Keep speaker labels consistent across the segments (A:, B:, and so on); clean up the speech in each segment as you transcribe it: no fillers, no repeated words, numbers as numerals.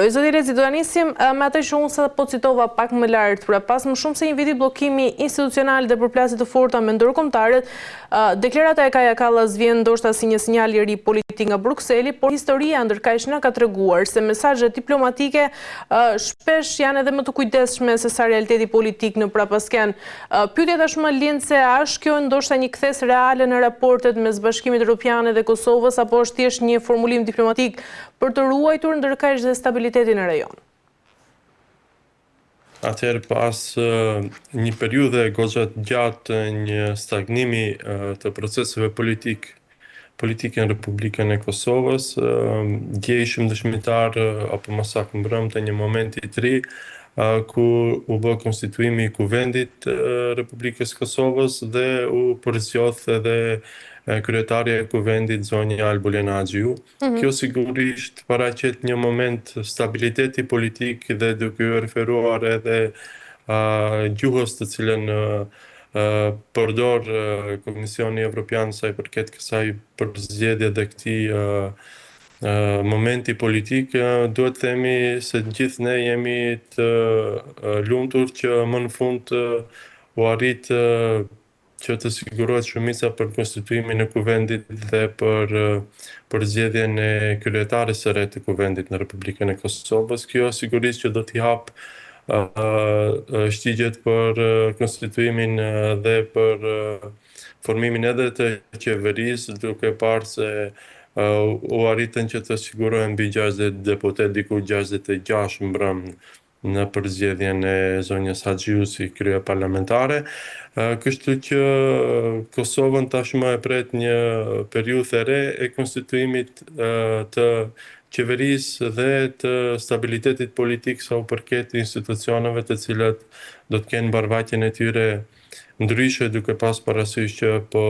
A: falenderoj. Zoti Elezi, do ta nisim me atë që unë sapo citova pak më lart, pra pas më shumë se një viti bllokimi institucional dhe përplasje të forta me ndërkombëtarët, deklarata e Kaja Kallas vjen ndoshta si një sinjal i ri politik nga Brukseli, por historia ndërkaq na ka treguar se mesazhet diplomatike shpesh janë edhe më të kujdesshme se sa realiteti politik në prapaskenë. Pyetja tashmë lind se a është kjo ndoshta një kthesë reale në raportet mes Bashkimit Europian dhe Kosovës apo është thjesht një formulim diplomatik për të ruajtur ndërkaq dhe stabilitetin në rajon?
B: Atëherë pas një periudhe goxha të gjatë një stagnimi të proceseve politik politike në Republikën e Kosovës. Dje ishim dëshmitar apo më saktë mbrëmë të një momenti të ri ku u bë konstituimi i Kuvendit të Republikës Kosovës dhe u përzgjodh edhe kryetarja e Kuvendit zonja Albulena Haxhiu. Mm -hmm. Kjo sigurisht paraqet një moment stabiliteti politik dhe duke iu referuar edhe uh, gjuhës të cilën uh, përdor Komisioni Evropian sa i përket kësaj përzgjedhje dhe këtij momenti politik, duhet të themi se të gjithë ne jemi të lumtur që më në fund u arrit që të sigurohet shumica për konstituimin e Kuvendit dhe për përzgjedhjen e kryetares së re të Kuvendit në Republikën e Kosovës. Kjo sigurisht që do t'i hapë shtigjet për konstituimin dhe për formimin edhe të qeverisë, duke parë se u arritën që të sigurohen mbi 60 deputetë, diku 66 mbrëmë në përzgjedhjen e zonjës Haxhiu si kryeparlamentare. Kështu që Kosovën tashmë e pret një periudhë e re e konstituimit të qeverisë dhe të stabilitetit politik sa u përket institucioneve të cilat do të kenë mbarëvajtjen e tyre ndryshe duke pas parasysh që po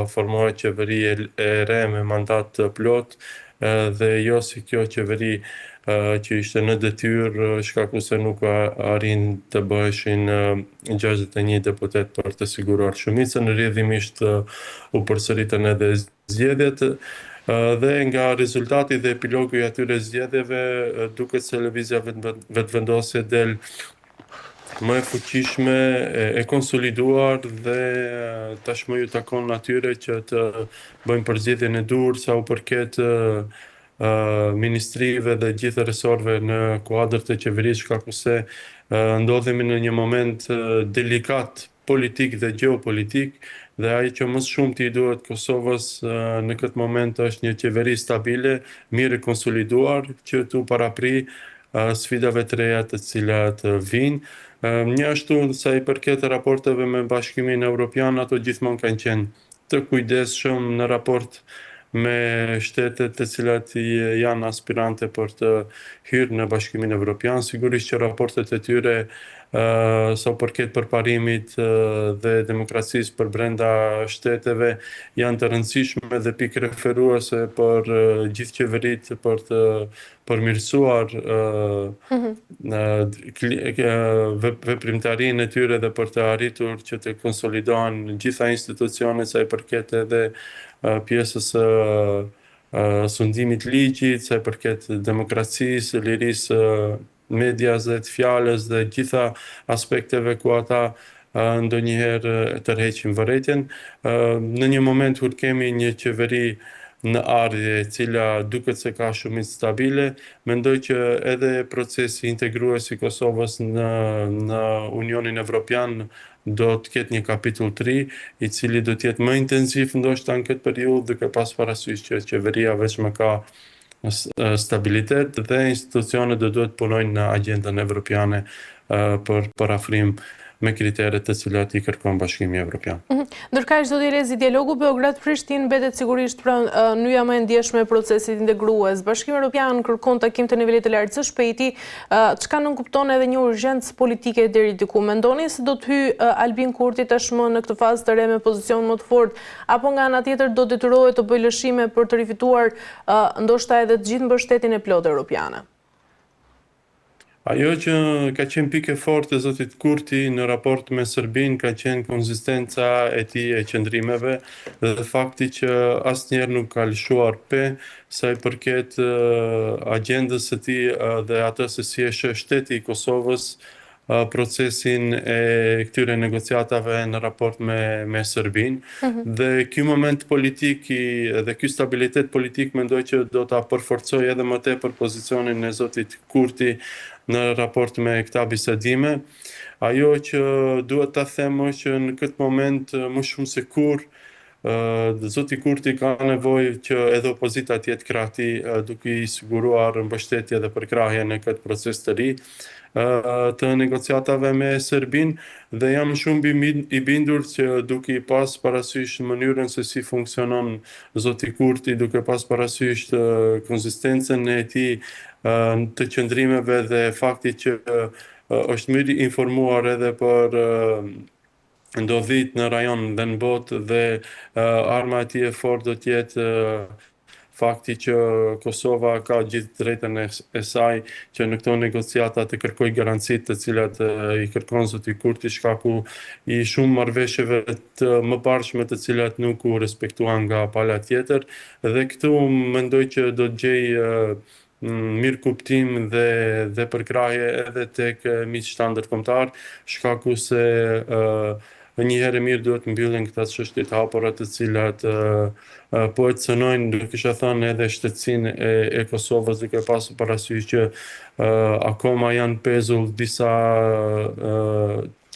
B: formohet qeveri e re me mandat të plotë dhe jo si kjo qeveri që ishte në detyrë shkaku se nuk arrin të bëheshin 61 deputetë për të siguruar shumicën, rrjedhimisht u përsëritën edhe zgjedhjet dhe nga rezultati dhe epilogu i atyre zgjedhjeve duket se Lëvizja Vetëvendosje del më e fuqishme, e konsoliduar dhe tashmë ju takon atyre që të bëjnë përzgjedhjen e duhur sa u përket ministrive dhe gjithë resorëve në kuadër të qeverisë, shkaku se ndodhemi në një moment delikat politik dhe gjeopolitik dhe ai që më së shumti i duhet Kosovës në këtë moment është një qeveri stabile, mirë e konsoliduar, që t'u paraprijë sfidave të reja të cilat vijnë. Njashtu sa i përket raporteve me Bashkimin Evropian, ato gjithmonë kanë qenë të kujdesshëm në raport me shtetet të cilat janë aspirante për të hyrë në Bashkimin Evropian. Sigurisht që raportet e tyre sa u përket përparimit dhe demokracisë përbrenda shteteve janë të rëndësishme dhe pikë referuese për gjithë qeveritë për të përmirësuar mhm. veprimtarinë e tyre dhe për të arritur që të konsolidohen gjitha institucionet sa i përket edhe pjesës së sundimit ligjit, sa i përket demokracisë, lirisë medias dhe të fjalës dhe gjitha aspekteve ku ata ndonjëherë tërheqin vërejtjen. Në një moment kur kemi një qeveri në ardhje e cila duket se ka shumicë stabile, mendoj që edhe procesi integrues i Kosovës në në Unionin Evropian do të ketë një kapitull të ri, i cili do të jetë më intensiv ndoshta në këtë periudhë, duke pas parasysh që qeveria veçmë ka stabilitet dhe institucionet do duhet të punojnë në agjendën evropiane për përafrim me kriteret të cilat i kërkon Bashkimi Evropian.
A: Mhm. Ndërkaq, zoti Elezi, dialogu Beograd-Prishtinë mbetet sigurisht pra nyja më e ndjeshme e procesit integrues. Bashkimi Evropian kërkon takim të nivelit të lartë së shpejti, çka nënkupton edhe një urgjencë politike deri diku. Mendoni se do të hyjë Albin Kurti tashmë në këtë fazë të re me pozicion më të fortë, apo nga ana tjetër do detyrohet të bëjë lëshime për të rifituar ndoshta edhe të gjithë mbështetjen e plotë europiane.
B: Ajo që ka qenë pikë e fortë e zotit Kurti në raport me Serbinë ka qenë konsistenca e tij e qëndrimeve dhe fakti që asnjëherë nuk ka lëshuar pe sa i përket agjendës së tij dhe atë se si e sheh shteti i Kosovës procesin e këtyre negociatave në raport me me Serbinë dhe ky moment politik i dhe ky stabilitet politik mendoj që do ta përforcojë edhe më tepër pozicionin e zotit Kurti në raport me këta bisedime. Ajo që duhet ta them është që në këtë moment më shumë se kurrë Zoti Kurti ka nevojë që edhe opozita të jetë krah tij, duke i siguruar mbështetje dhe përkrahje në këtë proces të ri të negociatave me Serbinë dhe jam shumë i bindur që duke i pas parasysh mënyrën se si funksionon zoti Kurti, duke pas parasysh konsistencën e tij të qëndrimeve dhe fakti që është mirë informuar edhe për ndodhitë në rajon dhe në botë dhe arma e tij e fortë do të jetë fakti që Kosova ka gjithë drejtën e saj që në këto negociata të kërkojë garancitë të cilat i kërkon zoti Kurti shkaku i shumë marrëveshjeve të mëparshme të cilat nuk u respektuan nga pala tjetër dhe këtu mendoj që do të gjejë mirëkuptim dhe dhe përkrahje edhe tek miqtë tanë ndërkombëtarë, shkaku se një herë e mirë duhet të mbyllen këta çështje të hapura të cilat po e cënojnë, do kisha thënë edhe shtetësinë e, e Kosovës, duke pasur parasysh që akoma janë pezull disa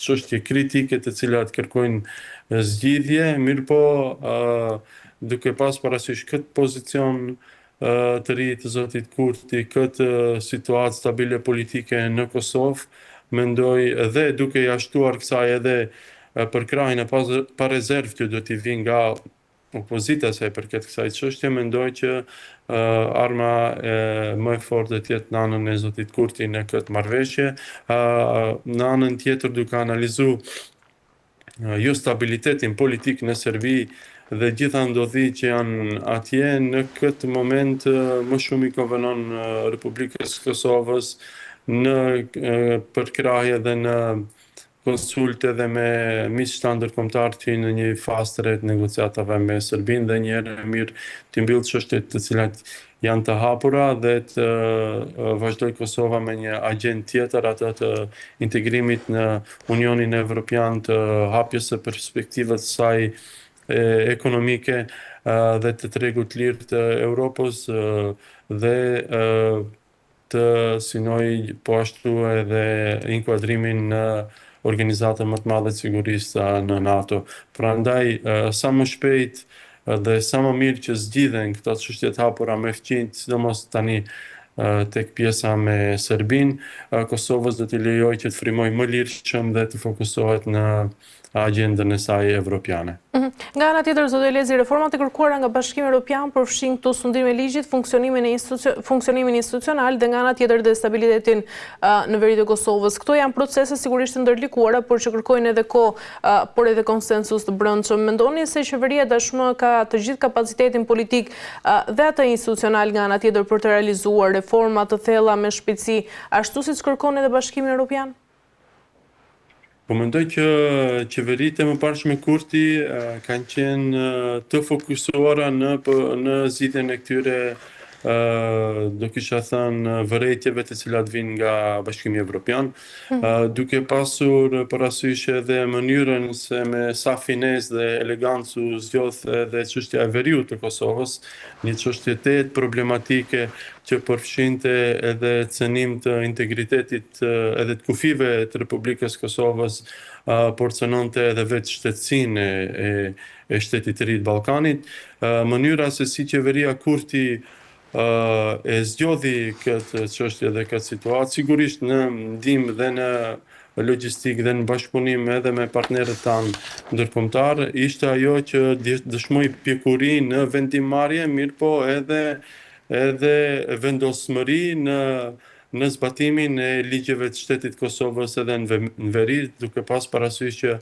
B: çështje kritike të cilat kërkojnë zgjidhje, mirëpo duke pas parasysh këtë pozicion të ri të zotit Kurti këtë situatë stabile politike në Kosovë, mendoj dhe duke ia shtuar kësaj edhe përkrahjen e pa rezervë që do t'i vijë nga opozita sa i përket kësaj çështje, mendoj që arma më e fortë do të jetë në anën e zotit Kurti në këtë marrëveshje. Në anën tjetër duke analizu jostabilitetin politik në Serbi dhe gjitha ndodhitë që janë atje, në këtë moment më shumë i konvenon Republikës së Kosovës në përkrahje dhe në konsultë edhe me miqtë tanë ndërkombëtarë të hyjë në një fazë të re të negociatave me Serbinë dhe një herë e mirë t'i mbyllë çështjet të cilat janë të hapura dhe të vazhdojë Kosova me një agjendë tjetër, atë të integrimit në Unionin Evropian, të hapjes së perspektivës së saj ekonomike dhe të tregut të lirë të Europës dhe të synojë po ashtu edhe inkuadrimin në organizatën më të madhe të sigurisë në NATO. Prandaj, sa më shpejt dhe sa më mirë që zgjidhen këto çështje të hapura me fqinjtë, sidomos tani tek pjesa me Serbinë, Kosovës do t'i lejojë që të frymojë më lirshëm dhe të fokusohet në agjendën e saj
A: evropiane. Mhm. Nga ana tjetër, zoti Elezi, reformat e kërkuara nga Bashkimi Evropian përfshijnë këtu sundimin e ligjit, funksionimin e funksionimin institucional dhe nga ana tjetër dhe stabilitetin në veri të Kosovës. Këto janë procese sigurisht të ndërlikuara, por që kërkojnë edhe kohë, por edhe konsensus të brendshëm. Mendoni se qeveria tashmë ka të gjithë kapacitetin politik dhe atë institucional nga ana tjetër për të realizuar reforma të thella me shpejtësi, ashtu siç kërkon edhe Bashkimi Evropian?
B: Po mendoj që qeveritë e mëparshme Kurti kanë qenë të fokusuara në në zgjidhjen e këtyre do kisha thënë vërejtjeve të cilat vijnë nga Bashkimi Evropian, hmm. duke pasur parasysh edhe mënyrën se me sa finesë dhe elegancë u zgjodh edhe çështja e veriut të Kosovës, një çështje tejet problematike që përfshinte edhe cënim të integritetit edhe të kufijve të Republikës së Kosovës, por cënonte edhe vetë shtetësinë e, e, e shtetit të ri të Ballkanit. Mënyra se si qeveria Kurti e zgjodhi këtë çështje dhe këtë situatë, sigurisht në ndihmë dhe në logjistikë dhe në bashkëpunim edhe me partnerët tanë ndërkombëtarë, ishte ajo që dëshmoi pjekuri në vendimmarrje, mirëpo edhe edhe vendosmëri në në zbatimin e ligjeve të shtetit të Kosovës edhe në veri, duke pas parasysh që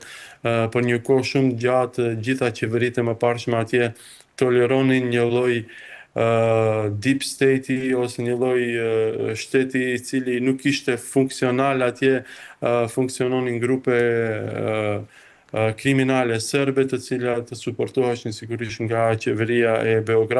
B: për një kohë shumë të gjatë gjitha qeveritë e mëparshme atje toleronin një lloj Deep state-i ose një lloj shteti i cili nuk ishte funksional atje, funksiononin grupe kriminale serbe të cilat suportoheshin sigurisht nga qeveria e Beogradit.